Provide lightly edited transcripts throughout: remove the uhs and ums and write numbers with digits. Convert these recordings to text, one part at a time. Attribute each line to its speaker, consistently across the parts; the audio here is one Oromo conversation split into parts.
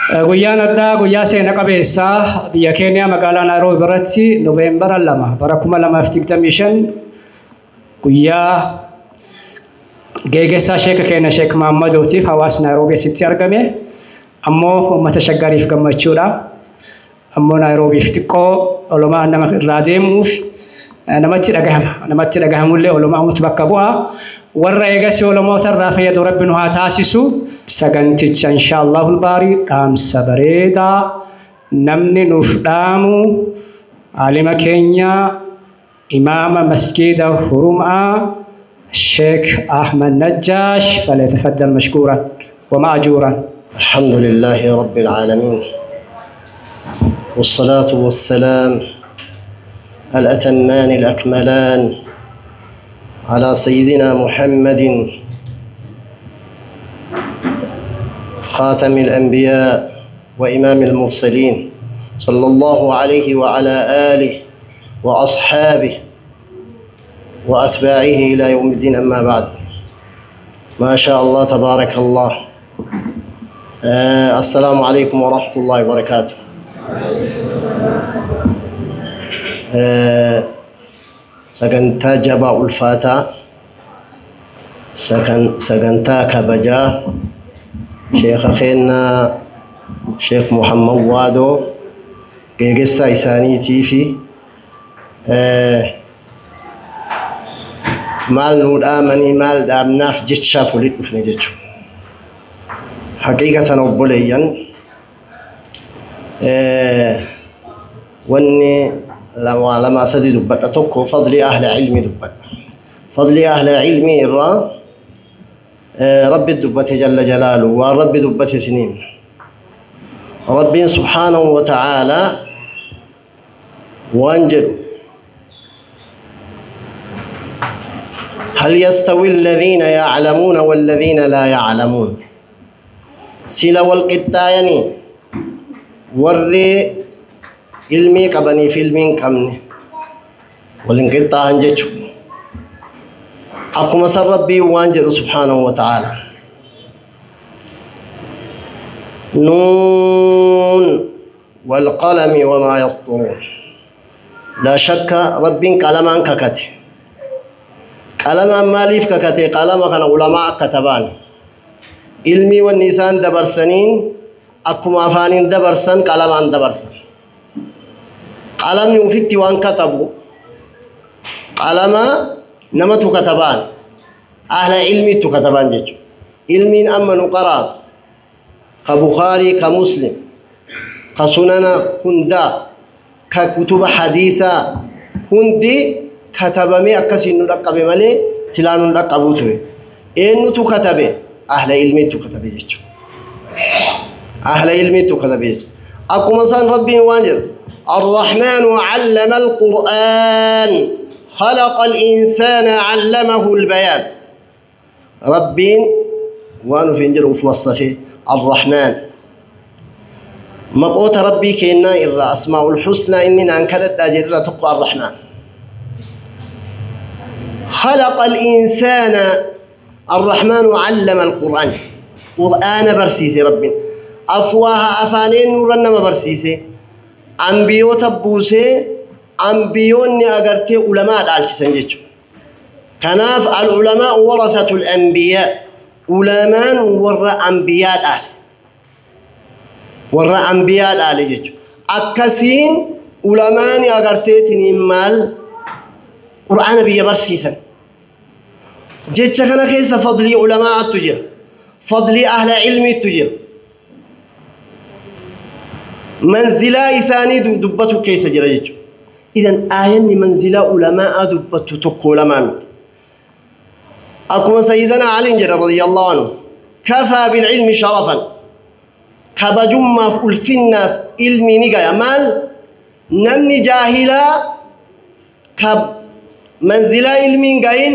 Speaker 1: Guyyaan addaa guyyaa seena qabeessaa biyya Keeniyaa magaalaa Naayiroobii biratti Noveembara 2 bara 2025 guyyaa geeggessaa sheeka keenya Sheek Mahammadootiif hawaasni Naayiroobii asitti argame. Ammoo uummata shaggariif gammachuudha. Ammoo Naayiroobiif xiqqoo olomaa nama irraa deemuuf namatti dhagahama. Namatti dhagahamullee olomaa bakka bu'a. Warra eegas olomoota irraa fayyadu Rabbi nu haa taasisu. Saganticha inshaallahu baarii dhaamsa bareedaa namni nuuf dhaamu aalima keenya imaama masjiida Hurumaa Sheek Ahmad Najjaash falyatafaddal mashkuuran wa ma'ajuuran.
Speaker 2: الحمد لله رب العالمين، والصلاة والسلام الأتمان الأكملان على سيدنا محمد خاتم الأنبياء وإمام المرسلين، صلى الله عليه وعلى آله وأصحابه وأتباعه إلى يوم الدين. أما بعد، ما شاء الله تبارك الله. السلام عليكم ورحمة الله وبركاته. Sagantaa jabaa ulfaataa, sagantaa kabajaa sheeka keennaa Sheek Muhammad Waadoo geegessaa isaaniitii fi maal nuu dhaamanii maal dhaamnaaf jechaaf walitti dhufne jechuudha. Haqiiqatan obboleeyyan, wanni lama lama sadi dubbadha. Tokko fadli ahla ilmi dubbadha. Fadli ahla ilmi irraa rabbi dubbate jalla jalaalu, waan rabbi dubbate isiniin. Rabbiin subhaanahu wa ta'aalaa waan jedhu: هل يستوي الذين يعلمون والذين لا يعلمون؟ sila wal qixxaayanii warri ilmii qabanii fi ilmii hin qabne wal hin qixxaahan jechuudha. Akkuma san Rabbiin waan jedhu subhaanahu wa ta'ala: نون والقلم وما يسطرون. لا شك ربين qalamaan kakate. Qalamaan maaliif kakate? Qalama kana ulamaa katabaan. Ilmii wanni isaan dabarsaniin akkuma afaaniin dabarsan qalamaan dabarsan. Qalamni ufitti waan katabu qalama namatu katabaan, ahla ilmiitu katabaan jechuudha. Ilmiin amma nu qaraatu ka Bukaarii, ka Muslim, ka sunana hundaa, ka kutuba hadiisaa hundi katabamee akkasiin nu dhaqqabe malee silaa nu dhaqqabuu ture. Eenyutu katabe? Ahla ilmiitu katabe jechuudha. Ahla ilmiitu katabe jechuudha. Akkuma isaan Rabbiin waan jedhu: الرحمن علم القرآن خلق الإنسان علمه البيان. ربين وانو في انجل في وصفه الرحمن. مقوت ربي كينا إرى أسماء الحسنى إننا أنكرت أجر تقوى الرحمن. خلق الإنسان الرحمن علم القرآن. قرآن برسيسي ربي أفواها أفانين نورنا ما برسيسي أنبيو تبوسي أنبيوني أغرتي علماء دالچسن جيچو. كناف العلماء ورثة الأنبياء، علماء ور أنبياء دال، ور أنبياء دال جيچو. أكسين علماء أغرتي تنين مال قرآن بيا برسيسن جيتش. كان كيس فضلي علماء التجر، فضلي أهل علم التجر، منزلا إساني دبتو كيس جرى جيتش. إذن آيني منزلا علماء دبتو تقو علماء. أقوم سيدنا علي جرى رضي الله عنه: كفى بالعلم شرفا. كبجمة ألفنا علمي نجا مال نمني جاهلا كب منزلا علمي جاين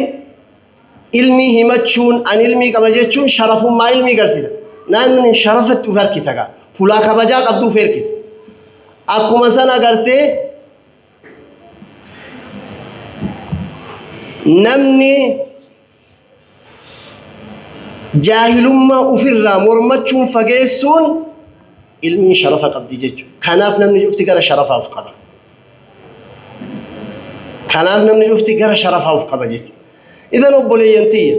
Speaker 2: ilmii himachuun an ilmii qaba jechuun sharafummaa ilmii garsiisa. Namni sharafatti uf harkisa gaa. Fulaa kabajaa qabdu uf harkisa. Akkuma san agartee namni jaahilummaa ufirraa mormachuun fageessuun Ilmiin sharafa qabdi jechuudha. Kanaaf namni cufti gara sharafaaf qaba. Kanaaf namni cufti gara sharafaaf qaba jechuudha. Idan obboleeyyan tiyya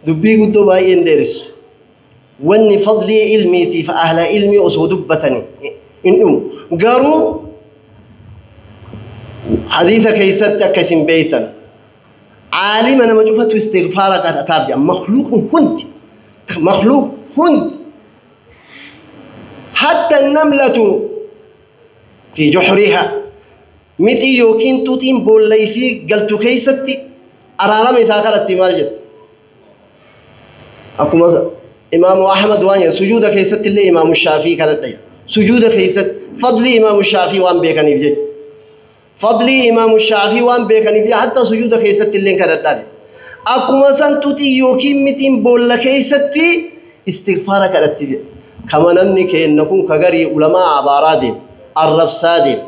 Speaker 2: dubbii guddoo baay'een dheeressu. Wanni fadlii ilmiitiif ahla ilmii osoo dubbatanii hin dhumu. Garuu hadiisa keessatti akka isin beeytan عالم أنا مجوفة استغفار قد أتابع مخلوق هند مخلوق هند حتى النملة في جحرها متي يوكين توتين بوليسي قلت كيستي أرارم إساخرت مالجت أكو إمام أحمد وان سجود كيست اللي إمام الشافعي كانت لي سجود كيست فضلي إمام الشافعي وان بيكني بجد فضلي إمام الشافعي وان بيكني بجد حتى سجود كيست اللي كانت لي أكو مثلا توتي يوكين متين بولا كيستي استغفار كانت تبي كما نمني كأنكم كغري علماء عبارات الرب سادم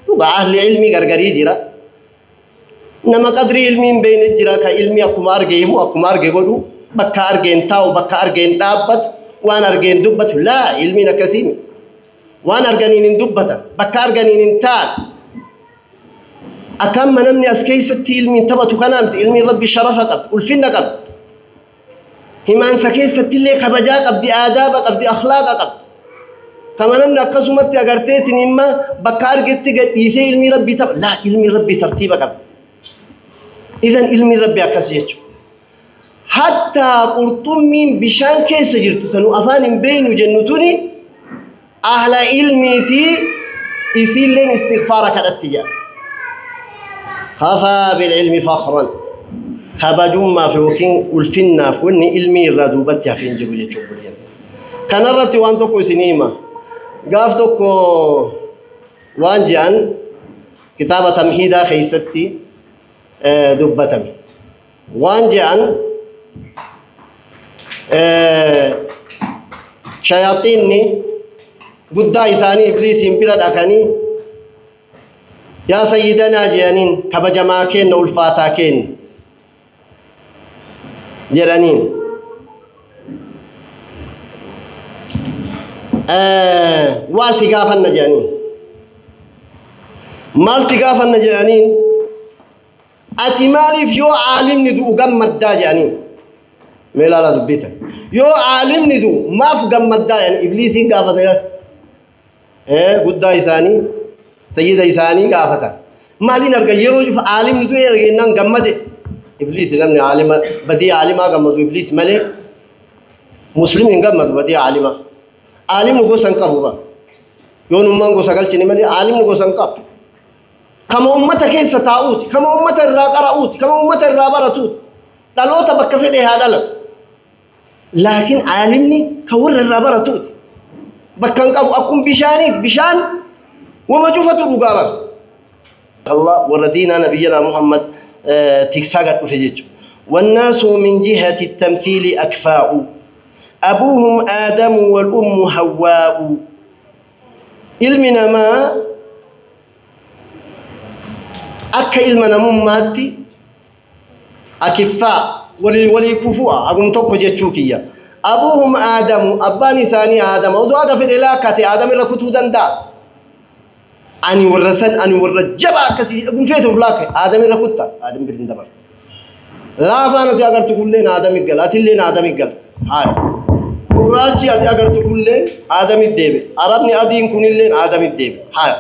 Speaker 2: دوغا أهل علمي غرغري جرا نما قدري علمي بين الجرا كعلمي أكما أرجيمو أكما أرجي قدو بكا أرجين تاو بكا أرجين دابت وأنا أرجين دبت لا علمي نكسيم وأنا أرجانين دبت بكا أرجانين تال أكم نمني أسكيستي علمي تبتو كلامت علمي ربي شرفك قبل والفن قبل همان سكيستي اللي خبجا قبل آداب قبل أخلاق قبل كما نمنا قسمت أغرتيت إما بكار جت جت علمي ربي تب لا علمي ربي ترتيبك قبل إذن علمي ربي أكسيت حتى قرطمين بشان كيس جرتنو أفان بين جنتوني أهل علمي تي يسيلين استغفارك الاتجاه خفى بالعلم فخرا خبجوا في وكين والفنا فوني علمي الردوبت فين جبل جبلين كان الرتي وان تكو سينما قاف تكو وان جان كتابة تمهيدة خيستي دبتم وان جان شياطيني قد إساني إبليس بلد أكني يا سيدنا جانين كبجماكين والفاتاكين جرانين واسقافا جانين مال سقافا جانين أتمالي فيو عالم ندو قمت دا جانين ميلا لا دبيته يو عالم ندو ما في قمت دا يعني إبليسين قافتا قد إساني سيد إساني قافتا مالي نرجع يروج في عالم ندو يرجع نان قمت إبليس لمن عالم بدي عالما قمت إبليس ملك مسلمين قمت بدي عالما عالم نقول سنقبوا يون أمان قو سقال شنو ملي عالم نقول سنقب كما أمته كيس تاوت كما أمته الراقرأوت كما أمته الرابرتوت لا لو تبكى في هذا لا لكن عالمني كور الرابرتوت بكن قبو أكون بشانيت بشان وما جوفته بقابل الله وردينا نبينا محمد تكساقت في والناس من جهة التمثيل أكفاء أبوهم آدم والأم حواء علمنا ما أكا علمنا مماتي أكفاء ولي كفوا أقوم توقف جتشوكية أبوهم آدم أباني ثاني آدم أوزو هذا في العلاقة آدم الركوتو دندا أني ورسن أني ورجبا كسي أقوم فيتهم فلاك آدم الركوتا آدم برندبر لا فانا تأجر تقول لنا آدم يقال أتلنا آدم يقال هاي قراجي أجر تقول لنا آدم الدب عربني أدين كون لنا آدم الدب هاي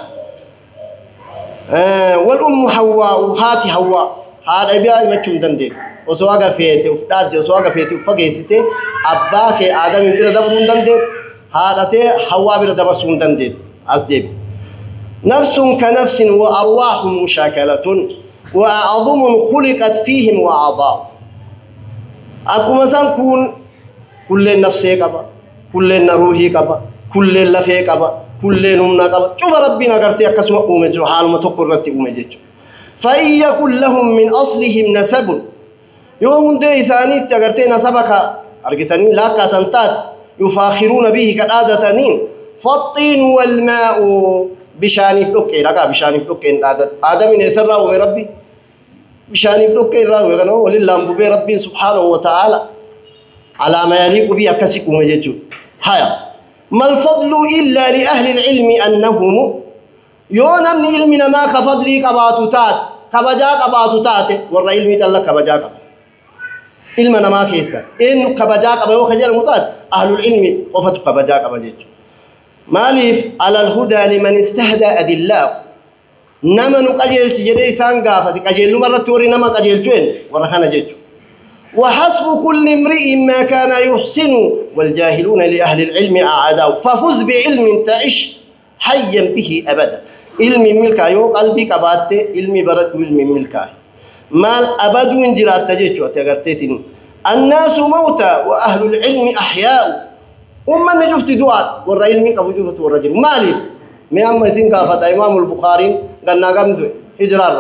Speaker 2: والأم حواء هاتي حواء هذا أبيع ما تشون دندي وسواقة فيتي وفتاد وسواقة فيتي وفقيستي أباك آدم يبير دبرون دندي هذا تي حواء بير دبرون دندي أصدب نفس كنفس وأرواح مشاكلة وأعظم خلقت فيهم وأعضاء أكو مثلا كون كل نفسي كبا كل روحي كبا كل لفي كبا كل نمنا كبا شوف ربنا قرتي أكسم أومجو حال ما تقرتي أومجو فإن يكن لهم من أصلهم نسب يوم دي إساني تقرتي نسبك أرجتني لا كتنتات يفاخرون به كالعادتنين فالطين والماء بشاني فلوكي رقا بشاني فلوكي آدم يسرى ومن ربي بشاني فلوكي راوي غنو ولله بي ربي سبحانه وتعالى على ما يليق به أكسك ومجيجو هيا ما الفضل إلا لأهل العلم أنهم يو نمني علمنا ما كفضلي قباتو تات كبجا قباتو تات ورا علمي تلا كبجا قب علمنا ما كيسا إنه كبجا قبا وخجر متات أهل العلم وفتو كبجا قبا ماليف على الهدى لمن استهدى أدلاء نما نقجل تجري سان قافة قجل مرة توري نما قجل توين ورخانا جيتو وحسب كل امرئ ما كان يحسن والجاهلون لأهل العلم أعداء ففز بعلم تعش حيا به أبدا علم ملكا يو قلبي كبات علمي برد علم ملكا مال أبد وانجرات تجيتو تغرتيتين الناس موتى وأهل العلم أحياء ومن نجفت دعاء ورا علمي قبو جفت والرجل مالي ما أما يسين كافة إمام البخاري قلنا قمزو هجرار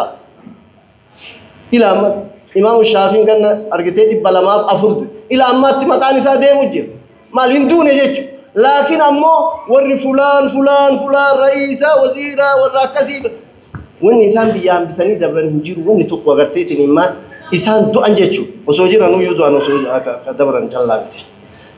Speaker 2: إلى أمد إمام الشافعي قلنا أرجتي بلا ما أفرد إلى أمد مكان سادة مجر مال هندون يجتو لكن أمو ور فلان فلان فلان رئيسا وزيرا والراكسي والإنسان بيان بسني دبرن هنجير وني تقوى قرتيتني ما إنسان دو أنجتو وسوجيرا نو يدو أنو سوجا كدبرن جلامته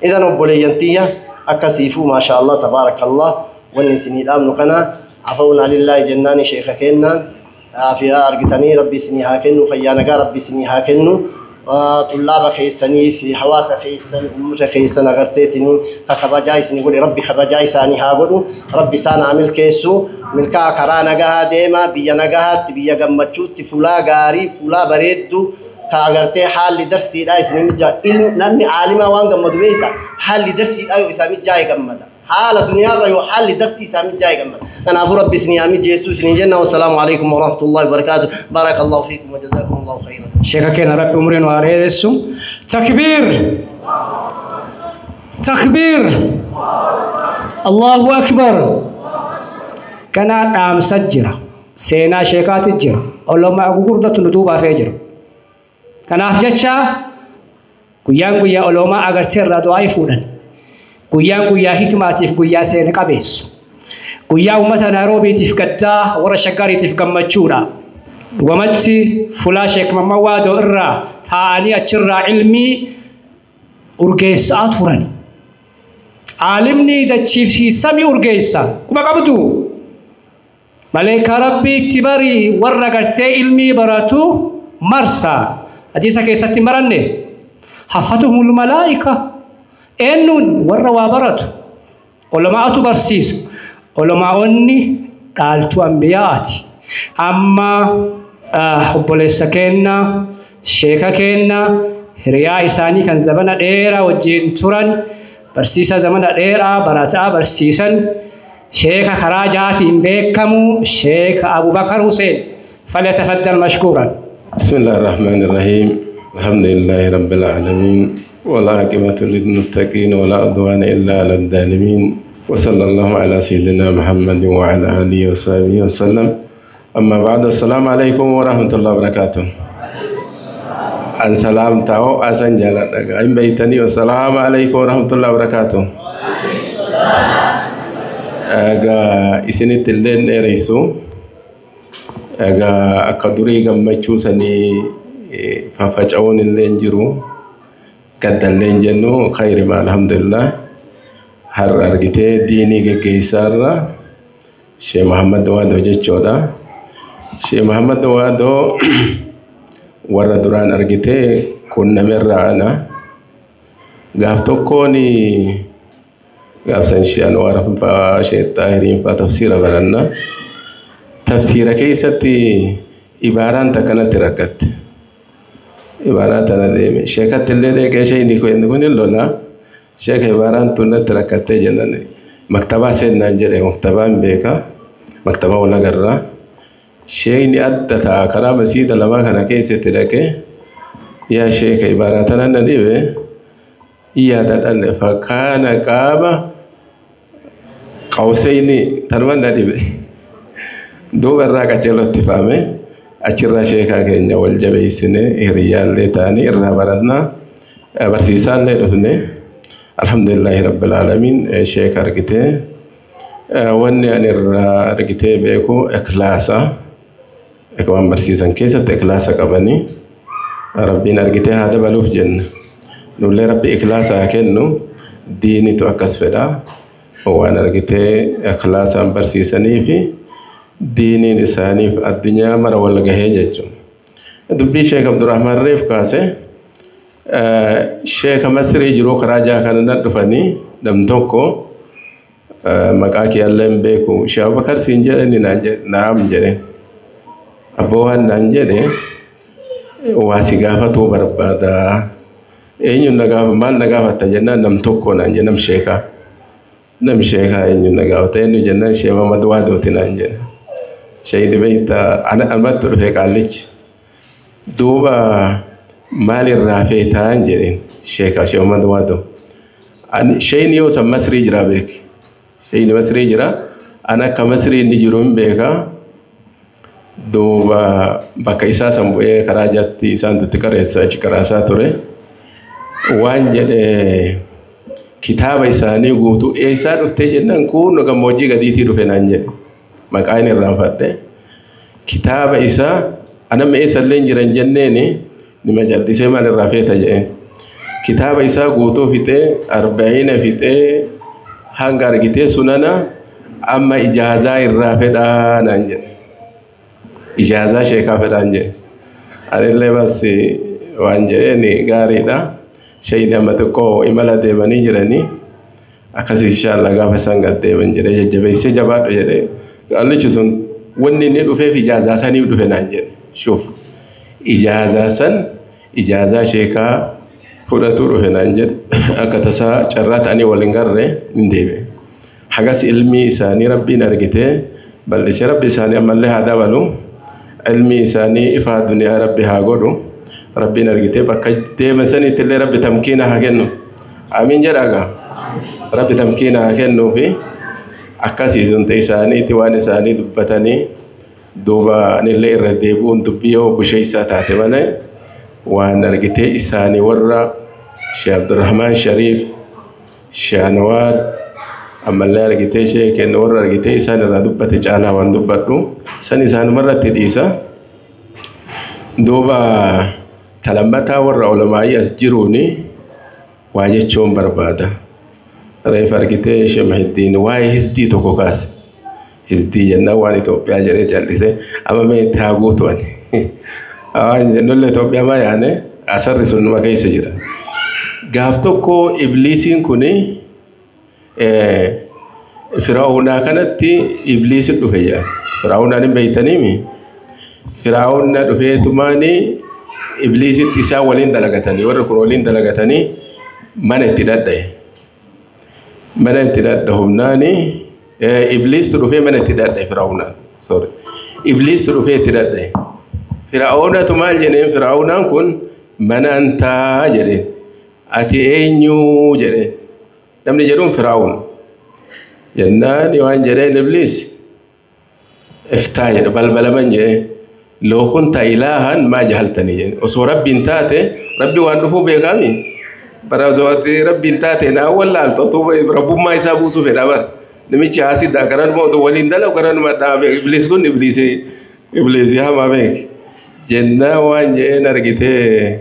Speaker 2: إذا نبولينتيا أكسيفو ما شاء الله تبارك الله والنسني الأمن كنا عفونا لله جناني شيخ كنا عافية أرجتني ربي سني هاكنو فيانا ربي سني هاكنو طلاب خيسني في حواس خيسن أمك خيسن غرتيتني كخبجاي سني قولي ربي خبجاي ساني هاقولو ربي سان عمل كيسو ملكا كرانا جها ديما بيا نجها بيا جمتشوت فلا جاري فلا بريدو كاغرتي حال درسي لا سني مجا علم نني عالمة وان جمد بيتا حال درسي أيو إسامي جاي جمدا حال الدنيا رأيو حال درسي إسامي جاي جمدا أنا أفو ربي سني أمي جيسو سني جنة والسلام عليكم ورحمة الله وبركاته بارك الله فيكم وجزاكم الله خيرا.
Speaker 1: شيخ كان ربي عمرين وعريسو تكبير تكبير الله أكبر كان عام سجرة سينا شيخات الجرة اللهم أقول ندوبة فجر kanaaf jecha guyyaan guyyaa oloomaa agartee irraa du'aa fuudhan guyyaan guyyaa hikmaatiif guyyaa seena qabeessu guyyaa uummata Naayiroobiitiif gaddaa warra Shaggariitiif gammachuudha. Dhugumatti fulaa Sheek Mahammad Waadoo irraa taa'anii achirraa ilmii urgeessaa turan. Aalimni dachiif samii urgeessa kuma qabdu maleekaa rabbiitti barii warra agartee ilmii baratu marsa. حديثة كيستي مرني حفتهم الملائكة إنون وروا برتو علماء برسيس علماء قالتو أنبياء أما obboleessa keenna sheeka keenna hiriyaa isaanii kan zamana dheeraa wajjin turan barsiisa zamana dheeraa barataa barsiisan sheeka karaa jaatiin beekamu sheeka Abubakar Hussein falyatafaddal mashkuuran.
Speaker 3: بسم الله الرحمن الرحيم الحمد لله رب العالمين والعاقبة للمتقين ولا عدوان إلا على الظالمين وصلى الله على سيدنا محمد وعلى آله وصحبه وسلم أما بعد السلام عليكم ورحمة الله وبركاته أن سلام تاو أسن جالت إن بيتني والسلام عليكم ورحمة الله وبركاته أجا إسنة الليل رئيسو Egaa akka durii gammachuu sanii faffaca'uun illee hin jiru gaddallee hin jennu khayrima alhamdulillah har'a argitee diinii geggeessaarra Sheekh Mahammad Waadoo jechuudha. Sheekh Mahammad Waadoo warra duraan argitee qunnamerraa ana gaaf tokkoon gaafsan Sheekh Anwaar fa'aa Sheekh Xaahiriin fa'aa tafsiira baranna. تفسير كيستي عبارة تكنت ركت عبارة تنا شيخ اللي لك شيء نكون نكون لولا شيخ عبارة تنا ركت جنن مكتبة سيدنا نجري مكتبة بيكا مكتبة ولا قرة شيء نأدى تأكرا مسيد لما كان كيستي لك يا شيخ عبارة تنا نديبه يا دلال فكان كابا قوسين ترمن نديبه دوبا irraa qaceelootti faame achirraa sheekaa keenya wal jabeessine hiriyyaallee ta'anii irraa barannaa barsiisaallee dhufne alhamdulillahi rabbil aalamiin sheeka argitee wanni ani irraa argitee beeku ikhlaasa waan barsiisan keessatti ikhlaasa qabanii rabbiin argitee haa dabaluuf jenna nullee rabbi ikhlaasa haa kennu diinitu akkas fedha Waan argitee ikhlaasaan barsiisanii fi diiniin isaaniif addunyaa mara wal gahee jechuudha. Dubbii Sheek Abdurrahmaan Reef kaase Sheeka Masrii jiru karaa jaha kana na dhufanii nam tokko maqaa kiyyaallee hin beeku. Sheek Abubakar siin jedhani naan jedhe naam jedhe. Abboo waan naan jedhe waa si gaafatuu barbaada. Eenyuun na gaafa maal na gaafatta jennaan nam tokko naan jedhe nam sheekaa. Nam sheekaa eenyuun na gaafata eenyu jennaan Sheek Muhammad Waadooti naan jedhe. Sheekni beektaa anamatti dhufe qaallichi. Duuba maalirraa feetaan jedheen sheekaa Sheek Muhammad Waadoo. Sheekni yoo san Masrii jira beeki. Sheekni Masrii jira. Ani akka Masrii inni jiru hin beekaa. Duuba bakka isaa san bu'ee karaa jatti isaan tutti qareessa achi qaraasaa ture. Waan jedhe kitaaba isaanii guutuu eessaa dhuftee jennaan kun gammoojjii gadiitii dhufe naan jedhe. Maqaa inni irraanfadhe. Kitaaba isaa anamma eessallee hin jiran jenneeni nima jallisee maal irraa feeta jedheen. Kitaaba isaa guutuu fixee 40 fixee hanga argitee sunana amma ijaazaa irraa fedhaa naan jedhe. Ijaazaa sheekaa fedhaan jedhe. Anillee bas waan jedheen gaariidha. Sheekni amma xiqqoo imala deemanii jiranii akkasii inshaallah gaafa isaan gad deeman jedhee jajjabeessee jabaadhu jedhee qaallichi sun wanni inni dhufeef ijaazaa saniif dhufe naan jedhe. Shuuf ijaazaa san ijaazaa sheekaa fudhatuu dhufe naan jedhe. Akka tasaa carraa ta'anii wal hin garree hin deebi'e. Hagas ilmii isaanii rabbiin argitee bal'isee rabbi isaanii ammallee haa dabalu. Ilmii isaanii ifaa duniyaa rabbi haa godhu. Rabbiin argitee bakka deeman sanitti illee rabbi tamkiina haa kennu. Amiin jedhaa gaa. Rabbi tamkiina haa kennuufi akkasii sun ta'e isaaniitti waan isaanii dubbatanii duuba anillee irra deebi'uun dubbii yoo busheessaa taate malee waan argitee isaanii warra Sheekh Abdurrahmaan Shariif, Sheekh Anwaar ammallee argitee sheekeen warra argitee isaan irraa dubbate caalaa waan dubbadhu san isaanumarratti dhiisa. Duuba talammataa warra olamaayii as jiruuni waa jechuun barbaada. Reef argitee Sheekh Muhiddiin waa'ee hisdii tokko kaase. Hisdii jennaan waan Itoophiyaa jedhee callise amma mee itti haa guutu ani. Waan jennullee Itoophiyaa maa yaane asarri sun numa keessa jira. Gaaf tokko ibliisiin kuni Firaa'uunaa kanatti ibliisiin dhufe jedhan. Firaa'uunaan hin beektaniimi. Firaa'uuna dhufeetumaani ibliisitti isaan waliin dalagatanii warri kun waliin dalagatanii mana itti dhadha'e. Mana itti dhadhahumnaani ibliistu dhufee mana itti dhadha'e Firaa'uunaan. Sorry. Ibliistu dhufee itti dhadha'e. Firaa'uunatu maal jedheen Firaa'uunaan kun mana antaa jedheen. Ati eenyuu jedheen. Namni jedhuun Firaa'uun. Jennaan waan jedheen ibliis iftaa jedhe balbalaman jedheen. Loo kunta ilaahan maa jahaltanii jedhe. Osoo rabbiin taate rabbi waan dhufuu beekaami. Bara osoo rabbiin taate naa wallaaltu otoo rabbummaa isaa buusuu fedha bara. Namichi haasidaa garanuma otoo waliin dalagu garanuma dhaabe ibliis kun ibliisii hamaa beek. Jennaan waan jedheen argitee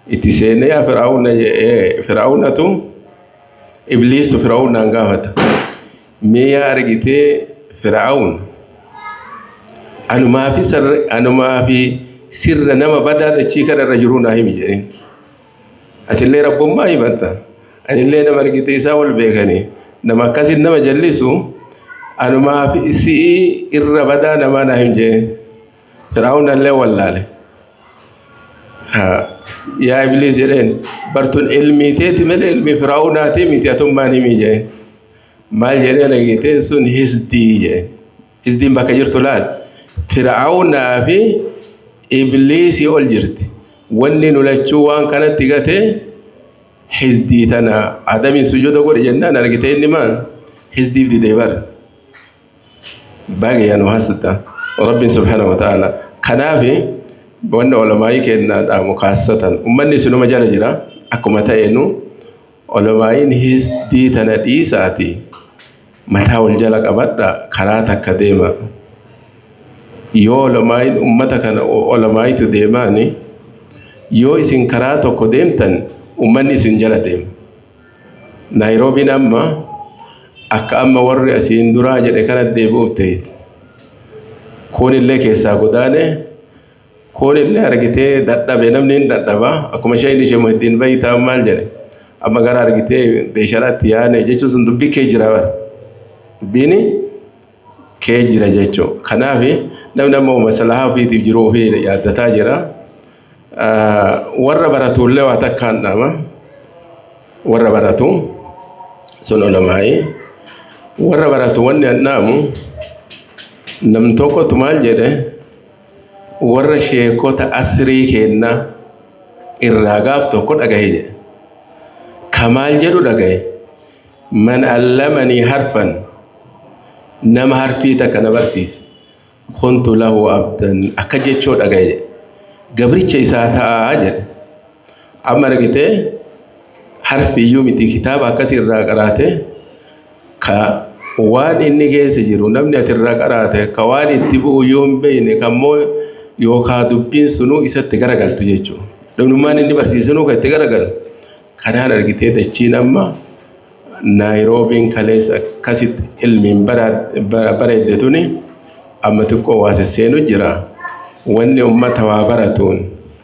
Speaker 3: itti seenee Firaa'uuna jedhee Firaa'uunatu ibliistu Firaa'uunaan gaafata. Mee yaa argitee Firaa'uun anumaa fi sirra nama badaa dachii kana irra jiruu naa himi jedheen. Atillee rabbummaa himatta. Anillee nama argitee isaa wal beekanii nama akkasiin nama jallisu anumaa fi si'ii irra badaa namaa naa himi jedheen. Firaa'uun allee wallaale. Yaa ibliis jedheen bartuun ilmii teeti malee ilmii Firaa'uunaatii miti atummaan himi jedheen. Maal jedheen argitee sun hisdii jedheen. Hisdiin bakka jirtu laal. Firaa'uunaa fi ibliisii ol jirti. Wanni nu lachuu waan kanatti gatee hisdii tana Adamiin sujuuda godhe jennaan argitee inni maal hisdiif didee bara. Baay'ee hasda. Rabbiin subhaanahu wa ta'ala. Kanaaf wanni olamaayii kennaa dhaamu kaassatan ummanni isinuma jala jira akkuma ta'eenu olamaayiin hisdii tana dhiisaati mataa wal jala qabadha karaa takka deema. Yoo olamaayiin ummata kana olamaayitu deemaani yoo isin karaa tokko deemtan ummanni isin jala deema. Naayiroobiin amma Akka amma warri asiin duraa jedhe kana deebi'uuf ta'e. Kunillee keessaa godaane kunillee argitee dadhabe namni hin dadhaba akkuma isheen ishee muhiddiin bayitaa maal jedhe amma gara argitee beesharaatti yaane jechuun sun dubbii kee jira bara dubbiini kee jira jechuudha. Kanaaf namni amma maslahaa ofiitiif jiru ofii yaaddataa jira. Warra baratullee waa takkaan dhama warra baratu sun olamaa'ee warra baratu wanni an dhaamu nam tokkotu maal jedhe warra sheekota asrii kenna irraa gaaf tokko dhagahe jedhe. Kamaal jedhu dhagahe man allamanii harfan nama harfii takka na barsiise kuntu lahu abdan akka jechoo dhagahe jedhe. Gabricha isaa ta'aa jedhe. Amma argitee harfiyyuu miti kitaaba akkas irraa qaraate ka waan inni keessa jiru namni ati irraa qaraate ka waan itti bu'u yoo hin beekne kammoo yookaan dubbiin sunuu isatti garagaltu jechuudha. Namnummaan inni barsiisunuu kan itti garagalu. Kanaan argitee dachiin amma Naayiroobiin kaleessa akkasitti ilmiin bareedde tuni amma xiqqoo waa sesseenu jira. Wanni uummata waa baratuun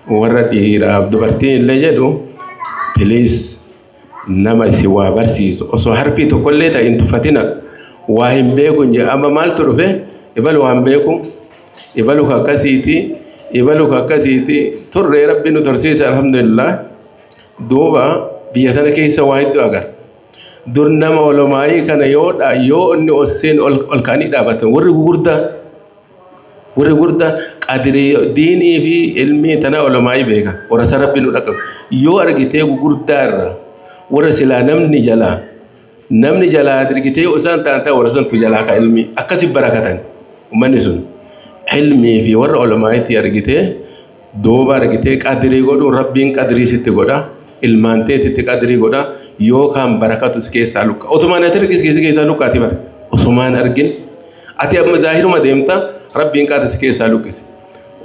Speaker 3: warra dhiiraaf dubartiin illee jedhu piliis nama isin waa barsiisu osoo harfii tokkollee ta'e hin tuffatina waa hin beeku hin jedhu amma maaltu dhufe ibalu waan beeku ibalu akkasiiti ibalu akkasiiti turree rabbi nu tursiise alhamdulillah. Duuba biyya tana keessa waa hedduu agarra. Dur nama olomaayii kana yoo yoo inni osseen ol ka'anii dhaabatan warri gurguddaa warri gurguddaa qadirii diinii fi ilmii tana olomaayii beeka warra isa rabbi nu dhaqqabsu yoo argitee gurguddaa irra warra silaa namni jalaa argitee yoo isaan ta'an ta'e warra santu jalaa ka ilmii akkasi barakatan uummanni sun ilmii fi warra olomaayiitti argitee duuba argitee qadirii godhuun rabbiin qadirii sitti godha ilmaan teetitti qadirii godha yookaan barakatu si keessaa lukka otumaan ati argis keessaa lukkaati bara osumaan argin ati amma zaahiruma deemta rabbiin qaata si keessaa lukkisi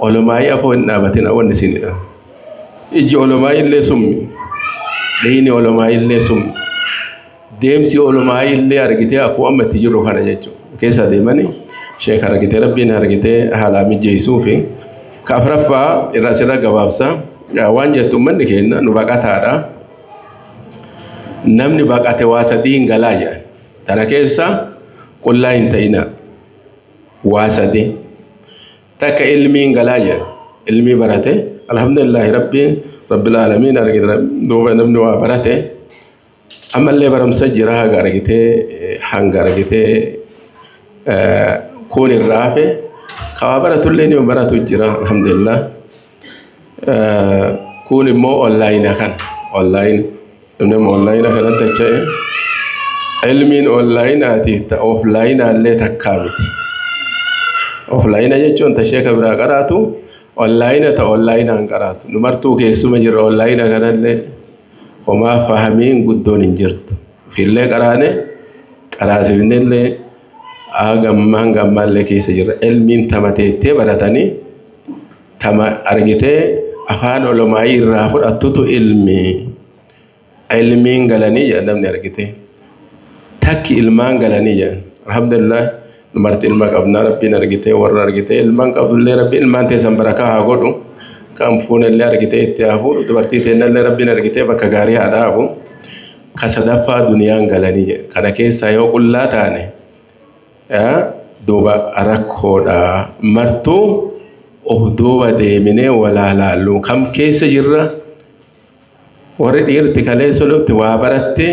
Speaker 3: olomaayii afoo hin dhaabatin wanni isinidha ijji olomaayii illee summi dhiini olomaayii illee summi deemsi olomaayii illee argitee akkuma amma itti jiru kana jechuudha keessa deemanii sheek argitee rabbiin argitee haalaa mijeessuu fi ka afraffaa irraa sirra gabaabsa waan jettu uummanni keenya nu baqataadha. Namni baqate waa sadii hin galaa jedhan. Tana keessa qullaa hin ta'ina. Waa sadii. Takka ilmii hin galaa jedhan. Ilmii barate. Alhamdulillahi rabbil aalamiin argite duuba namni waa barate. Ammallee barumsa jira haga argitee hanga argitee kun irraa hafe ka waa baratullee ni baratu jira alhamdulillah. Kun immoo onlaayina kana onlaayina. Namni onlaayina kanatti dacha'e ilmiin onlaayinaatiif ta oflaayinaallee takkaa miti. Oflaayina jechuun ta sheeka biraa qaraatu onlaayina ta onlaayinaan qaraatu. Nu martuu keessuma jirra onlaayina kanallee homaa fahamiin guddoon hin jirtu. Ofiillee qaraane qaraasifnellee hanga ammaallee keessa jirra. Ilmiin tamateettee baratanii tama argitee afaan olomaayii irraa fudhattutu ilmi. Ilmiin galanii jedhan namni argite. Takki ilmaan galanii jedhan. Alhamdulillah numarti ilma qabnaa rabbiin argite warra argite ilmaan qabdullee rabbiin ilmaan teessan barakaa haa godhu. Kan fuunellee argite itti haa fuudhu dubartii teennallee rabbiin argite bakka gaarii haa dhaabu. Ka sadaffaa duniyaan galanii jedhan. Kana keessaa yoo qullaa taane duuba rakkoodha. Martuu of duuba deeminee walaa laallu kam keessa jirra. Warri dhiirti kaleessa lufti waa baratte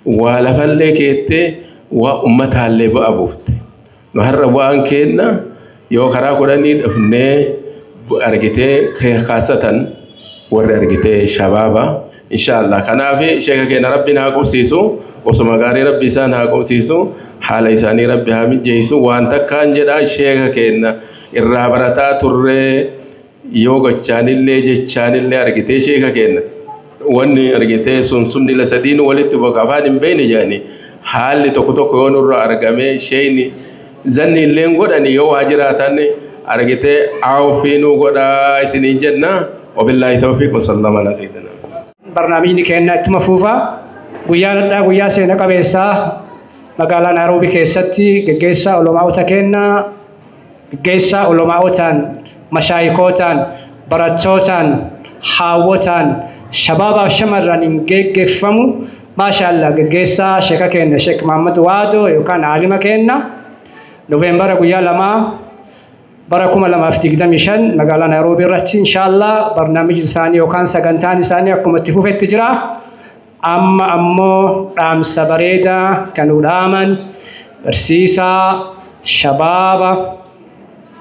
Speaker 3: waa lafallee keettee waa ummataallee bu'a buufte. Nu har'a bu'aan kenna yoo karaa kudhanii dhufnee argitee kaasatan warri argitee shabaaba inshallah. Kanaaf sheeka keenya rabbiin haa qubsiisu osuma gaarii rabbi isaan haa qubsiisu haala isaanii rabbi haa mijeessu waan takkaan jedhaa sheeka keenya irraa barataa turree yoo gochaanillee jechaanillee argitee sheeka keenya. Wanni argitee sun sun ila sadiin walitti boqa afaan hin beekne jedhani haalli tokko tokko yoo nurraa argame sheeyni zanni illee godhani yoo waa jiraatan argitee awfiinuu godhaa isiniin jenna wabillaahi tawfiiq wasallama alaa sayyidina.
Speaker 1: Barnaamijni keenya ittuma fuufa guyyaan addaa guyyaa seena qabeessaa Magaalaa Naayiroobii keessatti geggeessaa ulamaa'ota kennaa, geggeessaa ulamaa'otaan, mashaayikootaan, barattootaan, haawwotaan, shabaabaaf shamarraniin geggeeffamu. Maashaallah, geggeessaa sheeka keenya Sheek Muhammad Waadoo yookaan aalima keenya Noveembara guyyaa 2 bara 2025 magaalaa Naayiroobii irratti inshaallah barnaamijni isaanii yookaan sagantaan isaanii akkuma itti fufetti jira. Amma ammoo dhaamsa bareedaa kan nu dhaaman barsiisaa shabaaba,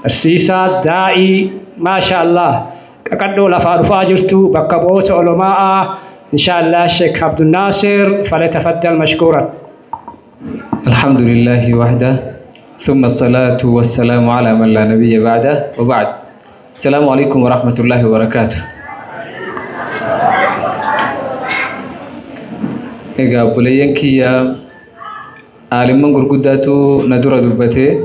Speaker 1: barsiisaa daa'ii, maashaallah, qaqadhoo lafaa dhufaa jirtu, bakka bu'oota olamaa'aa, inshaallah Sheek Abdunnaasir falyatafaddal mashkuuran.
Speaker 4: الحمد لله وحده، ثم الصلاة والسلام على من لا نبي بعده، وبعد. السلام عليكم ورحمة الله وبركاته. Egaa obboleeyyan kiyya, aalimman gurguddaatu na dura dubbate.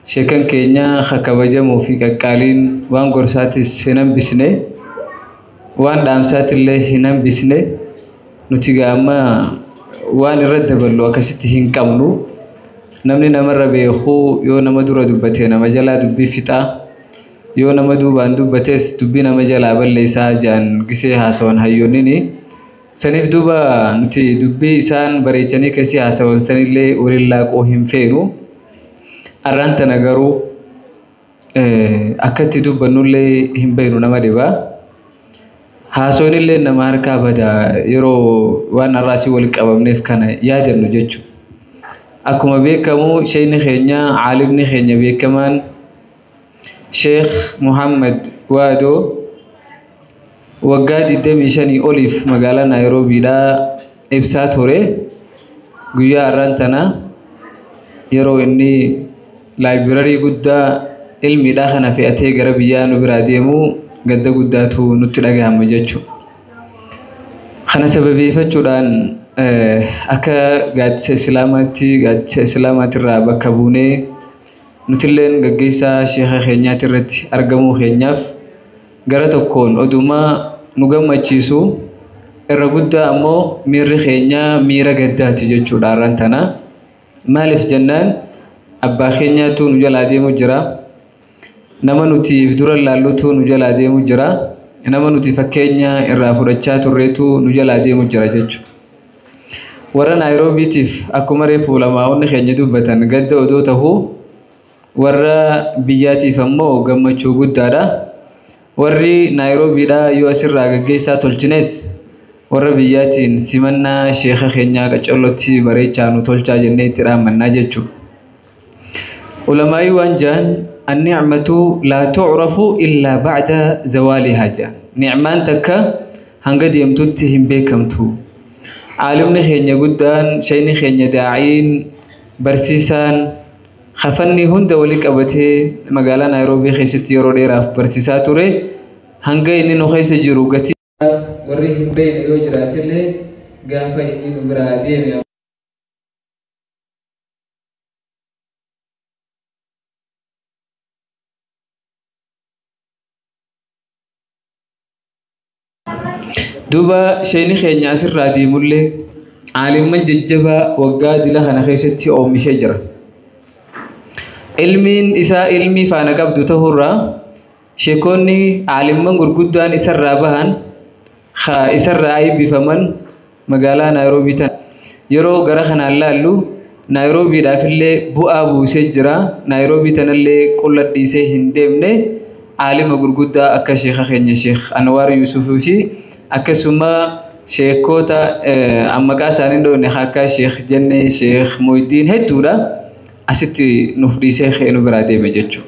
Speaker 4: Sheekan keenya kabajamuu fi qaqqaaliin waan gorsaatis hin hambisne, waan dhaamsaatillee hin hambisne. Nuti gaama waan irra daballu akkasitti hin qabnu. Namni namarra beekuu yoo nama dura dubbate nama jalaa dubbii fixaa, yoo nama duubaan dubbates dubbii nama jalaa balleessaa jaan gisee haasawan hayyoonnini. Saniif duuba nuti dubbii isaan bareechanii kasii haasawan sanillee waliin laaquu hin feenu. Arraan tana garuu akka itti dubbannullee hin beeknu, nama dhibaa. Haasoonillee nama harkaa bada yeroo waan har'aasii waliin qabamneef kana yaadannu jechuudha. Akkuma beekamu sheekni keenya, caalimni keenya beekamaan Sheekh Muhammad Waadoo waggaa 25 oliif magaalaa Naayiroobiidhaa ibsaa ture. Guyyaa har'aan tana yeroo inni laayibirarii guddaa ilmiidhaa kana fe'atee gara biyyaa nu biraa deemu gadda guddaatu nutti dhagahama jechuudha. Kana sababeeffachuudhaan akka gaaddisa Islaamaatti, gaaddisa Islaamaatirraa bakka buunee nutilleen gaggeessaa sheeka keenyaati irratti argamuu keenyaaf gara tokkoon odumaa nu gammachiisu, irra guddaa ammoo miirri keenya miira gaddaati jechuudha har'aan tana. Maaliif jennaan abbaa keenyaatu nu jalaa deemu jira. Nama nuti dura laallutu nu jalaa deemu jira. Nama nuti fakkeenya irraa fudhachaa turreetu nu jalaa deemu jira jechuudha. Warra Naayiroobiitiif akkuma reefu ulamaa'onni keenya dubbatan gadda odoo tahuu, warra biyyaatiif ammoo gammachuu guddaadha. Warri Naayiroobiidhaa yoo asirraa gaggeessaa tolchines warra biyyaatiin simannaa sheeka keenyaa qacollotti bareechaa nu tolchaa jennee itti dhaammannaa jechuudha. Ulamaa'ii waan jaan, "Annicmatu laa tucrafu illaa bacda zawaalihaa" jaan. Nicmaan takka hanga deemtutti hin beekamtu. Caalimni keenya guddaan, sheekni keenya daa'iin, barsiisaan kafanni hunda walii qabatee magaalaa Naayiroobii keessatti yeroo dheeraaf barsiisaa ture, hanga inni nu keessa jiru gatii warri hin beekne yoo jiraatillee gaafa inni nu biraa deeme duuba sheekni keenya asirraa deemullee caalimman jajjabaa waggaa dila kana keessatti oomishee jira. Ilmiin isaa ilmii faana qabdu ta'urraa sheekonni caalimman gurguddaan isarraa bahan, isarraa eebbifaman magaalaa Naayiroobii tana yeroo gara kanaan laallu Naayiroobiidhaaf illee bu'aa buusee jira. Naayiroobii tanallee qulla dhiisee hin deemne. Caalima gurguddaa akka sheeka keenya Sheekh Anwaar Yuusufii fi akkasuma sheekota maqaa isaanii dhoofne akka Sheekh Jennee, Sheekh Moydiin hedduudha asitti nuuf dhiisee nu biraa deeme jechuudha.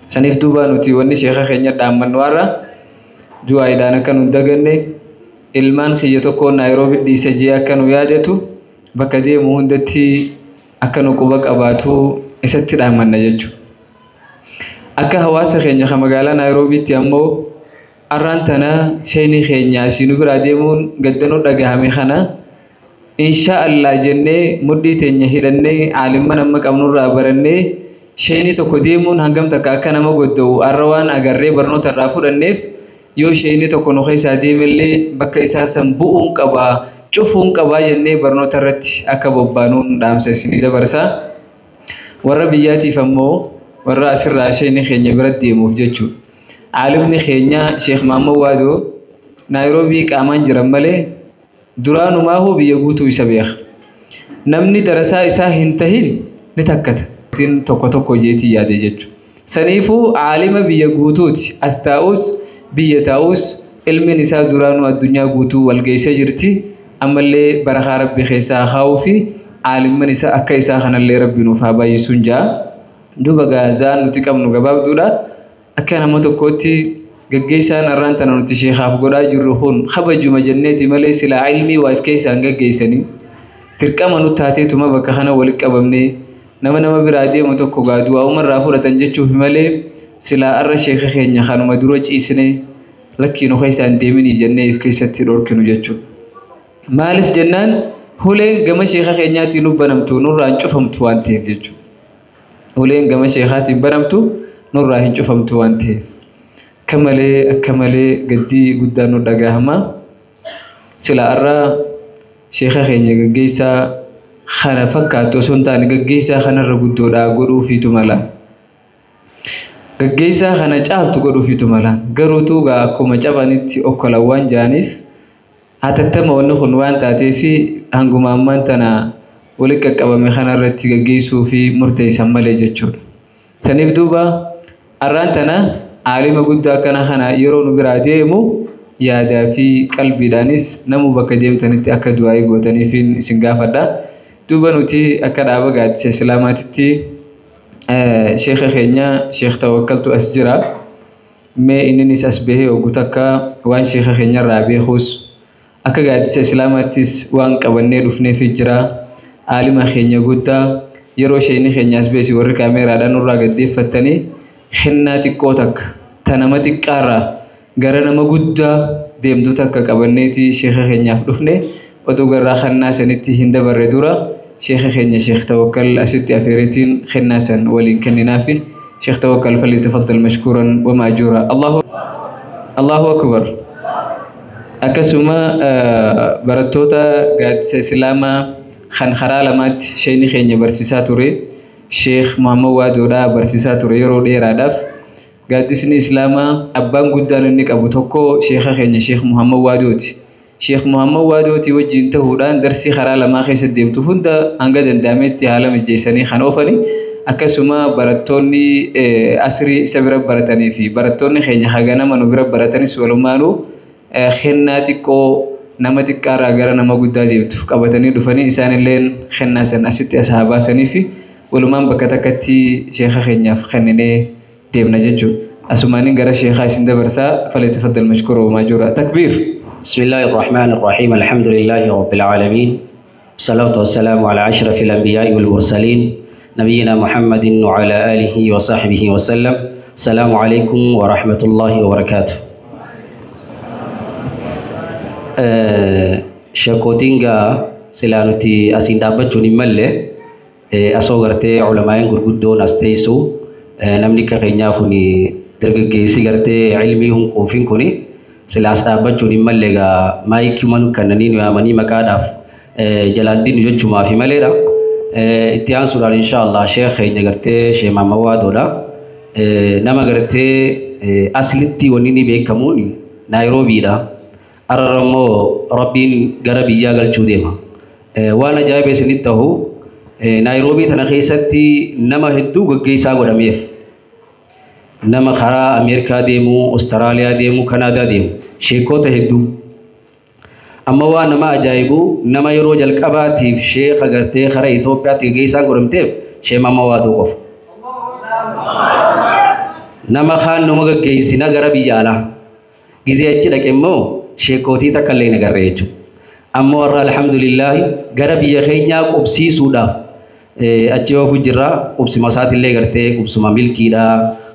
Speaker 4: Saniif duuba nuti wanni sheeka keenya dhaammannu har'a du'aayiidhaan akka nu daganne, ilmaan kiyya tokko Naayiroobii dhiise jee akka nu yaadatu, bakka deemu hundatti akka nu quba qabaatu isatti dhaammanna jechuudha. Akka hawaasa keenya kan magaalaa Naayiroobiitti ammoo har'aan tana sheekni keenya asii nu biraa deemuun gaddanuu dhagahame kana insha Allah jennee mudhii teenya hidhannee caalimman amma qabnurraa barannee, sheekni tokko deemuun hangam takka akka nama godda'u har'a waan agarree barnoota irraa fudhanneef, yoo sheekni tokko nu keessaa deemellee bakka isaa san bu'uun qaba. Cufuun qabaa jennee barnoota irratti akka bobbaanuun dhaamsa isinii dabarsaa. Warra biyyaatiif ammoo warra asirraa sheekni keenya bira deemuuf jechuudha. Aalimni keenya Sheekh Mahammad Waadoo Naayiroobii qaamaan jiran malee duraanumaahuu biyya guutuu isa beeka. Namni darasaa isaa hin tahin ni takkata. Tokko tokko jeetii yaade jechuudha. Saniifuu aalima biyya guutuuti. As taa'us biyya taa'us ilmiin isaa duraanuu addunyaa guutuu wal geessee jirti. Ammallee barakaa rabbi keessaa kaa'uu fi aalimman isaa akka isaa kanallee rabbi nuuf haa baay'isuun jaa. Duuba gaazaan nuti qabnu gabaabduudha. Akka nama tokkootti gaggeessaan har'aan tana nuti sheekaaf godhaa jirru kun kabajuma jenneeti malee silaa ilmii waaf keessaan gaggeessanii dirqama nu taateetuma bakka kana walitti qabamnee nama nama biraa deemu tokko gaa du'aa umarraa fudhatan jechuuf malee silaa arra sheeka keenya kanuma dura ciisnee lakkii nu keessaan deeminii jennee if keessatti dhorkinu jechuudha. Maaliif jennaan huleen gama sheeka keenyaatiin nu banamtu nurraa hin cufamtu waan ta'eef jechuudha. Huleen gama sheekaatiin banamtu nurraa hin cufamtu waan ta'eef. Akka malee akka malee gaddii guddaan nu dhagahama. Sila arra sheeka keenya gaggeessaa kana fakkaattu osoo hin taane gaggeessaa kanarra guddoodhaa godhuufiitu mala. Gaggeessaa kana caaltu godhuufiitu mala. Garuutu gaa akkuma cabanitti okkolan waan jedhaniif hatattama wanni kun waan taateefi hanguma ammaan tana walitti qaqqabame kanarratti gaggeessuu fi murteessan malee jechuudha. Saniif duuba arraan tana aalima guddaa akkana kana yeroo nu biraa deemu yaadaa fi qalbiidhaanis namu bakka deemtanitti akka du'aayii gootaniif isin gaafadha. Duuba nuti akka dhaaba gaaddisa Islaamaatitti sheeka keenya Sheekh Tawakkaltu as jira. Mee inninis as bahee hoggu takka waan sheeka keenyarraa beekus akka gaaddisa Islaamaattis waan qabannee dhufneef jira. Aalima keenya guddaa yeroo sheekni keenya as beesi warri kaameeraadhaan nurraa gaddeeffattanii kennaa xiqqoo takka ta nama xiqqaarraa gara nama guddaa deemtu takka qabanneeti sheeka keenyaaf dhufne oduu garraa kennaa sanitti hin dabarre dura sheeka keenya Sheekh Tawakkal asitti afeereetiin kennaa san waliin kenninaafi. Sheekh Tawakkal falyatafaddal mashkuuran wa maajuura. Allahu akbar. Akkasuma barattoota gaaddisa Islaamaa kan karaa lamaatti sheekni keenya barsiisaa ture Sheekh Muhammad Waadoodhaa barsiisaa ture yeroo dheeraadhaaf. Gaaddisni Islaamaa abbaan guddaan inni qabu tokko sheeka keenya Sheekh Muhammad Waadooti. Sheekh Muhammad Waadooti wajjin ta'uudhaan darsii karaa lamaa keessa deemtu hunda hanga danda'ametti haala mijeessanii kan oofani. Akkasuma barattoonni asrii isa bira baratanii fi barattoonni keenya haganama nu bira baratanis walumaanuu kennaa xiqqoo nama xiqqaarraa gara nama guddaa deemtu qabatanii dhufanii isaanilleen kennaa san asitti as haa baasanii fi walumaan bakka takkatti sheeka keenyaaf kenninee deemna jechuudha. Asumaaniin gara sheekaa isin dabarsaa falyatafaddal mashkuura wa maajuura. Takbiir.
Speaker 5: بسم الله الرحمن الرحيم. الحمد لله رب العالمين، والصلاة والسلام على أشرف الأنبياء والمرسلين نبينا محمد وعلى آله وصحبه وسلم. السلام عليكم ورحمة الله وبركاته. Sheekootiin silaa nuti asiin dhaabbachuun hin malle asoo gartee culamaa'in gurguddoon as teessu namni akka keenyaa kun dargaggeessi gartee ilmii hunquufin kun silaa as dhaabbachuun hin malle egaa maayikii manu kannanii nu yaamanii maqaadhaaf jalaan dinnu jechuumaafi maleedha. Itti aansuudhaan inshaallah sheekh keenya gartee Sheekh Mahammad Waadoodha. Nama gartee aslitti wanni inni beekamuun Naayiroobiidha. Arra immoo Rabbiin gara biyyaa galchuu deema. Waan ajaa'iba isinitti ta'u Naayiroobii tana keessatti nama hedduu gaggeessaa godhameef. Nama karaa Ameerikaa deemu, Awustiraaliyaa deemu, Kanaadaa deemu, sheekota hedduu. Amma waan nama ajaa'ibu nama yeroo jalqabaatiif sheeka gartee karaa Itoophiyaatti gaggeessaan godhamteef Sheekh Mahammad Waadoo qofa. Nama kaan nama gaggeessina gara biyya alaa. Gizee achi dhaqe immoo sheekootii takka illee hin agarre jechuudha. Amma warra alhamdulillaahi gara biyya keenyaa qubsiisuudhaaf achi oofu jirra. Qubsuma isaatillee gartee qubsuma milkiidha.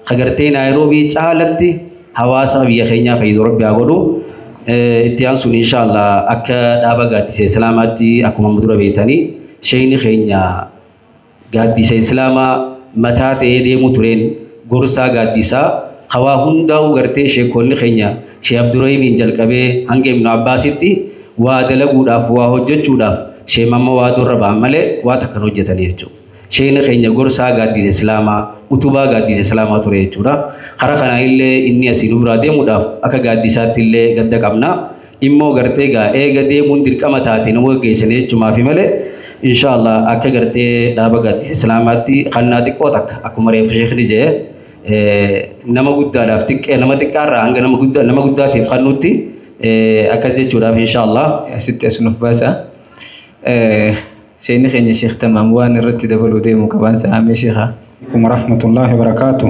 Speaker 5: Ka gartee Naayiroobii caalatti hawaasa biyya keenyaa fayyadu Rabbi haa godhu. Itti aansuun inshaallah akka dhaaba gaaddisa Islaamaatti akkuma dura beektanii sheekni keenya gaaddisa Islaamaa mataa ta'ee deemu tureen gorsaa gaaddisaa hawaa hundaa'uu gartee sheekonni keenya Sheekh Abdurrahiimiin jalqabee hanga Ibnu Abbaasitti Waa dalaguudhaaf waa hojjechuudhaaf sheemamma waa durra ba'an malee waa takkan hojjetanii jechuudha. Sheekni keenya gorsaa gaaddisa Islaamaa utubaa gaaddisa Islaamaa ture jechuudha. Karaa kana illee inni asii nu biraa deemuudhaaf akka gaaddisaatti illee gadda qabna. Immoo gartee gaa eega deemuun dirqama taate nama gaggeessanii jechumaafi malee inshaallah akka gartee dhaaba gaaddisa Islaamaatti kannaa xiqqoo takka akkuma reefu sheekni jee nama guddaadhaaf xiqqee nama xiqqaarraa hanga nama guddaa nama guddaatiif kannutti akkas jechuudhaaf inshaallah.
Speaker 4: Asitti as nuuf baasa. Sheekni keenya Sheekh Tamaam waan irratti dabaluu deemu qabaan sa'aamee sheekhaa.
Speaker 6: عليكم ورحمة الله وبركاته.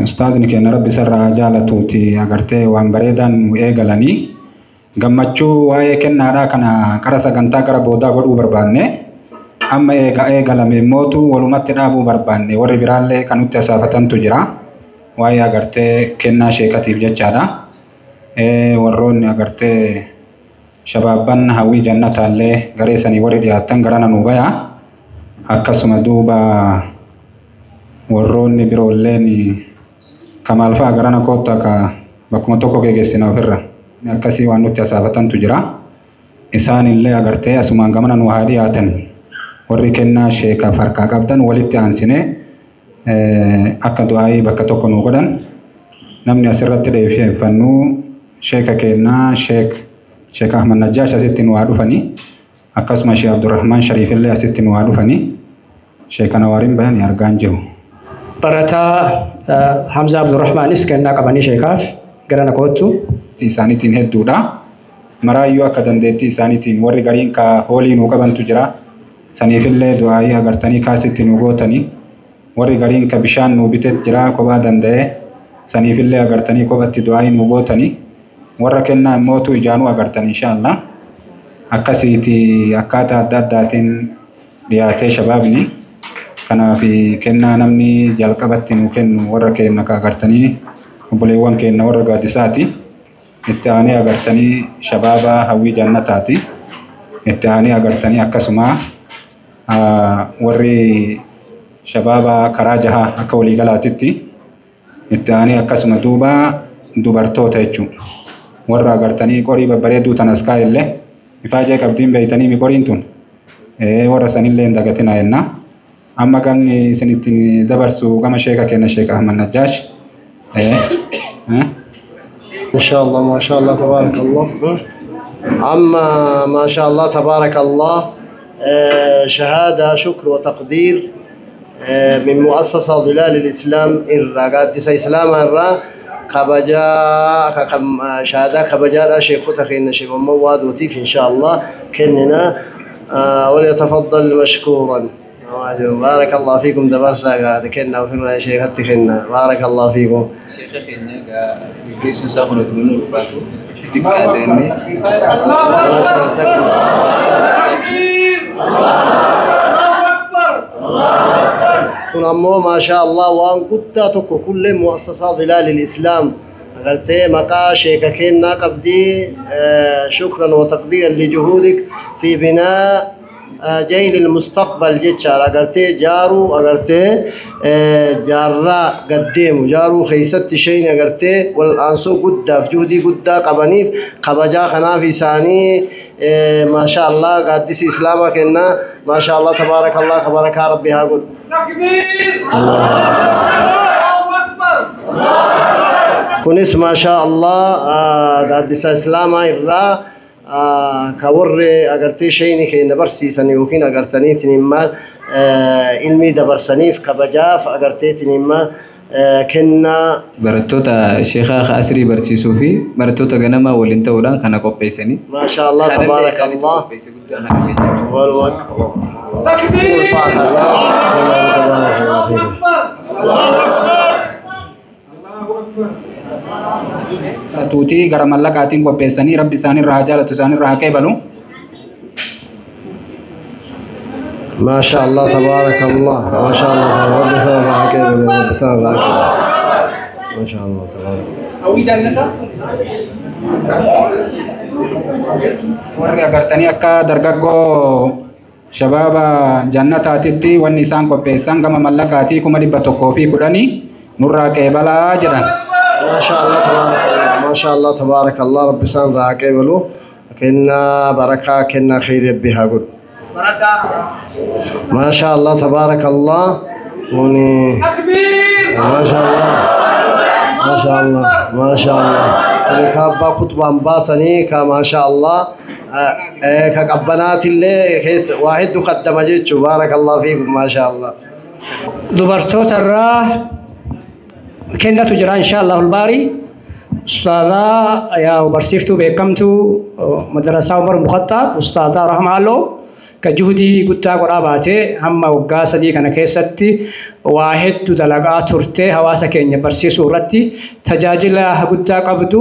Speaker 6: Ustaazni keenya Rabbi sarara jaalatuuti agartee waan bareedan nu eegalanii gammachuu waa'ee kennaadhaa kana qara sagantaa gara boodaa godhuu barbaanne amma eega eegalame mootu walumatti dhaabuu barbaanne warri biraallee kan nutti asaafatantu jira waa'ee agartee kennaa sheekatiif jechaadha. Warroonni agartee shabaabban hawwii jannataallee garee sanii warri dhiyaatan garana nuu baya akkasuma duuba warroonni biroolleen kamaal fa'a garana koottaa ka bakkuma tokko geggeessina ofirra akkasii waan nutti asaafatantu jira isaanillee agartee asumaan gamana nu haa dhiyaatani warri kennaa sheekaaf harkaa qabdan walitti aansine akka du'aayii bakka tokko nu godhan namni asirratti dheeffannuu sheeka kennaa sheek Ahmad Najjaash asitti nu haa dhufani akkasuma Sheek Abdurrahman Shariifillee asitti nu haa dhufani sheeka Nawaariin bayani argaan jiru.
Speaker 1: Barataa Hamza Abdurrahmaanis kennaa qabanii sheekaaf gara na koottu.
Speaker 6: Isaaniitiin hedduudha. Maraayyuu akka dandeettii isaaniitiin warri gariin ka hoolii nuu qabantu jira. Saniifillee du'aayii agartanii kaasitti nu gootanii warri gariin ka bishaan nuu bitet jira kophaa danda'e saniifillee agartanii kophatti du'aayii nuu gootanii warra kennaa immootu ijaanuu agartan inshaallah. Akkasiiti akkaataa adda addaatiin dhiyaatee shabaabni. Kanaaf kennaa namni jalqabatti nuu kennu warra kenna ka agartanii obboleewwan kenna warra gaaddisaati. Itti aanee agartanii shabaaba hawwii jannataati. Itti aanee agartanii akkasuma warri shabaaba karaa jahaa akka waliigalaatitti itti aanee akkasuma duuba dubartoota jechuudha. Warra agartanii qorii babbareedduu tanas kaa'ellee ifaajee qabdiin beeytanii mi qoriin tun warra sanillee hin dagatinaa jenna. Amma gamni isin ittiin dabarsu gama sheeka kenna Sheek Ahmad Najjaash.
Speaker 2: ما شاء الله ما شاء الله تبارك الله. عما ما شاء الله تبارك الله شهادة شكر وتقدير من مؤسسة ظلال الإسلام إرى قادس إسلام إرى كبجا شهادة كبجا شيخ تخين شيخ مواد وتيف إن شاء الله كننا وليتفضل مشكورا. بارك الله فيكم دبرسا قاعد كنا وفينا شيخ تخينا بارك الله فيكم.
Speaker 4: شيخ خينا قاعد ساخن تقولون رفاتو تتكلم.
Speaker 2: كن أمو ما شاء الله وان قد كل مؤسسة ظلال الإسلام غرتي مقا شيخ كنا قبدي شكرا وتقديرا لجهودك في بناء جيل المستقبل جيتشار أغرتي جارو أغرتي جارا قديم جارو خيست شيء أغرتي والأنسو قد في جهدي قد قبنيف قبجا خنافي ثاني ما شاء الله قدس إسلامك إن ما شاء الله تبارك الله تبارك ربي هاقول
Speaker 4: تكبير الله أكبر
Speaker 2: كنس ما شاء الله قدس إسلامك إرا كور أجرتي شيء نخي نبرسي سنيوكين أجرتني تنما علمي دبرسنيف كبجاف أجرتي تنما كنا
Speaker 4: barattoota sheekaa asrii barsiisuu fi barattoota ganama waliin ta'uudhaan kana qopheessanii.
Speaker 2: ما شاء الله تبارك الله.
Speaker 6: Tuutii gara mallaqaatiin qopheessanii rabbi isaanirraa haa jaalatu isaanirraa haa qeebalu.
Speaker 2: ما شاء الله تبارك الله ما شاء الله ربي سبحانه ربي سبحانه ما شاء الله تبارك.
Speaker 6: Warri agartanii akka dargaggoo shabaaba jannataatitti wanni isaan qopheessan gama mallaqaatii 110,000 nurraa qeebalaa jedhan.
Speaker 2: ما شاء الله تبارك الله ما شاء الله تبارك الله ربي سان راقي بلو كنا بركة كنا خير بها قل
Speaker 1: بركة
Speaker 2: ما شاء الله تبارك الله وني ما شاء الله ما شاء الله ما شاء الله كابا خطبة باسني كما شاء الله كقبنات اللي كيس واحد قدم جيتشو بارك الله فيكم ما شاء الله
Speaker 1: dubartoota irraa kennatu jira insha Allahu albaari ustaadaa yaa barsiiftuu beekamtuu madrasaa Umar ibn Khattaab ustaadaa Rahmaaloo ka juhudii guddaa godhaa baatee hamma waggaa 3 kana keessatti waa hedduu dalagaa turtee hawaasa keenya barsiisuu irratti tajaajila guddaa qabdu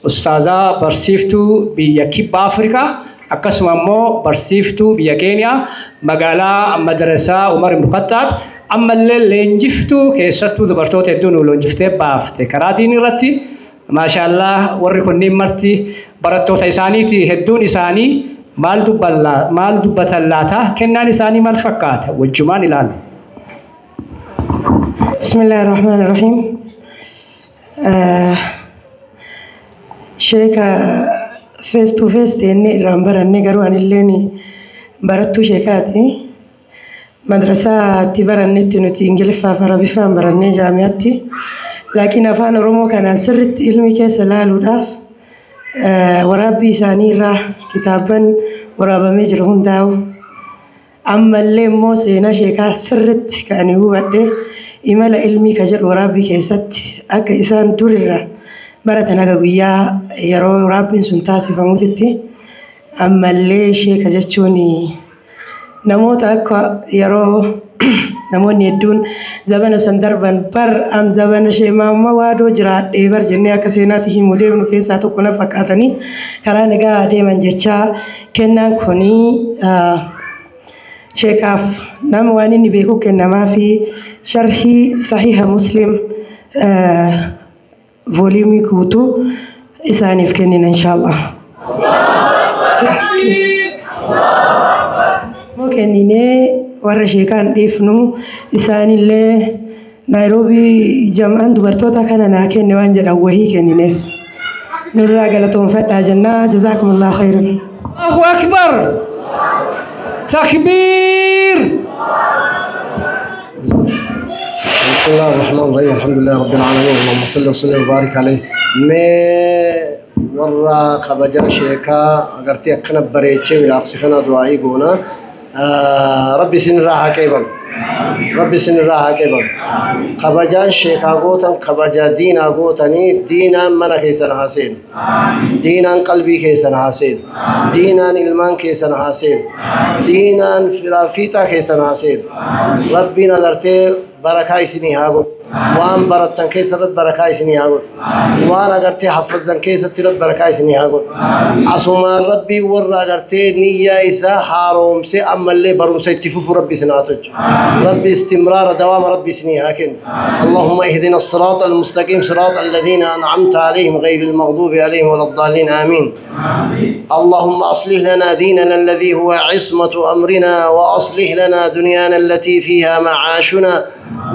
Speaker 1: ustaazaa barsiiftuu biyya kibba Afrikaa akkasuma immoo barsiiftuu biyya Keeniyaa magaalaa madrasaa Umar ibn Khattaab ammallee leenjiftuu keessattuu dubartoota hedduu nu leenjiftee baafte karaa diinii irratti maashaallah warri kunniin marti barattoota isaaniiti hedduun isaanii maal dubbatan laata kennaan isaanii maal fakkaata wajjumaan ilaalu.
Speaker 7: Bismillahirrahmanirrahim. Sheeka face to face teennee irraan baranne garuu anilleen barattuu sheekaati. Madrasaatti barannetti nuti Ingiliffaa fi Arabiffaan barannee jaami'aatti. Laakiin afaan Oromoo kanaan sirriitti ilmi keessa laaluudhaaf waraabbii isaanii irraa kitaabban waraabamee jiru hundaa'u. Ammallee immoo seenaa sheekaa sirriitti kan ani hubadhe imala ilmii ka jedhu waraabbii keessatti akka isaan durirra baratan haga guyyaa yeroo waraabbiin sun taasifamutti ammallee sheeka jechuun namoota akka yeroo namoonni hedduun zabana san darban bar an zabana sheemaamma waadoo jiraadhee bar jennee akka seenaatti himuu deemnu keessaa tokko na fakkaatanii karaa nagaa deeman jechaa kennaan kunii sheekaaf nama waan inni beeku kennamaa fi sharhii sahiha muslim vooliimii guutuu isaaniif kennina inshaallah. Moo kenninee warra sheekaan dhiifnu isaanillee Naayiroobii jam'aan dubartoota kana naa kenne waan jedhan wahii kennineef. Nurraa galatoonfadhaa jennaa jazaakumullahu khairan.
Speaker 1: Allahu akbar. Takbiir.
Speaker 2: بسم الله الرحمن الرحيم الحمد لله رب العالمين اللهم صل وسلم وبارك عليه ما ورا كبجا شيكا اغرتي اكنا بريتشي ولا اقصفنا دعائي قونا ربي سن راها كيبل ربي سن راها كيبل كبجا شيكا غوتن كبجا دينا غوتني دينا منا كيسن حسين دينا قلبي كيسن حسين دينا ilmaan كيسن حسين دينا فرافيتا كيسن حسين ربي نظرتي بركة إسني هاجو وان برتن كيس رب بركة إسني هاجو وان أجرتي حفظن كيس رب بركة إسني هاجو أسوما ربي ور أجرتي نية إسا حارم سي أما اللي برم سيتفوف ربي سناتج ربي استمرار دوام ربي إسني هاكن اللهم اهدنا الصراط المستقيم صراط الذين أنعمت عليهم غير المغضوب عليهم ولا الضالين آمين اللهم أصلح لنا ديننا الذي هو عصمة أمرنا وأصلح لنا دنيانا التي فيها معاشنا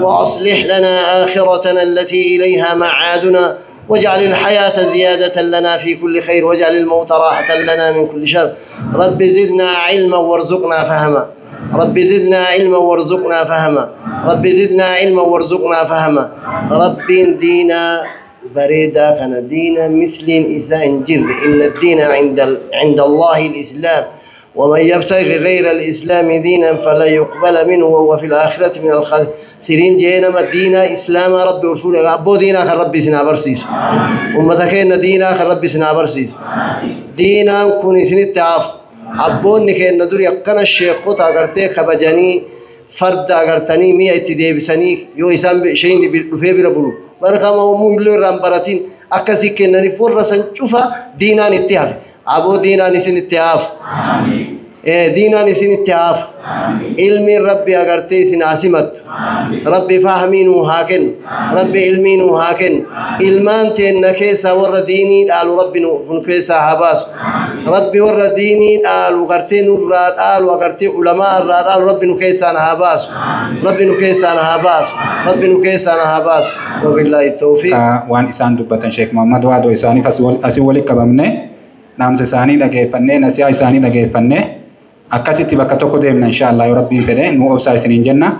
Speaker 2: وأصلح لنا آخرتنا التي إليها معادنا واجعل الحياة زيادة لنا في كل خير واجعل الموت راحة لنا من كل شر رب زدنا علما وارزقنا فهما رب زدنا علما وارزقنا فهما رب زدنا علما وارزقنا فهما رب دينا بريدا كان دينا مثل إساء جر إن الدين عند الله الإسلام ومن يبتغي غير الإسلام دينا فلا يقبل منه وهو في الآخرة من الخاسرين جينا دينا إسلام ربي ورسوله أبو دينا خل ربي سنا برسيس أمتكين دينا خل ربي سنا برسيس دينا كوني سنتعاف أبو نكين ندور يقنا الشيخ خطا قرتي خبجاني فرد أغرتني مية تديبسني يو إسام شيء في بربلو بركة ما هو مو رامبرتين أكاسي كنني فرصة نشوفها دينا نتهاف أبو دينا نسين نتهاف. Diinaan isinitti haafu. Ilmiin Rabbi agartee isin haa simattu. Rabbi fahmii nuu haa kennu. Rabbi ilmii nuu haa kennu. Ilmaan teenna keessaa warra diinii dhaalu Rabbi nu keessaa haa baasu. Rabbi warra diinii dhaalu gartee nurraa dhaalu agartee ulamaa irraa dhaalu Rabbi nu keessaan haa baasu. Rabbi nu keessaan haa baasu. Rabbi nu keessaan haa baasu. Wabillaahi tawfiiq.
Speaker 6: Waan isaan dubbatan Sheek Muhammad Waadoo isaaniif asii walitti qabamne, dhaamsa isaanii dhageeffannee, nasihaa isaanii dhageeffannee, akkasitti bakka tokko deemna insha Allah yoo Rabbiin fedhe. Nu obsaa isiniin jenna.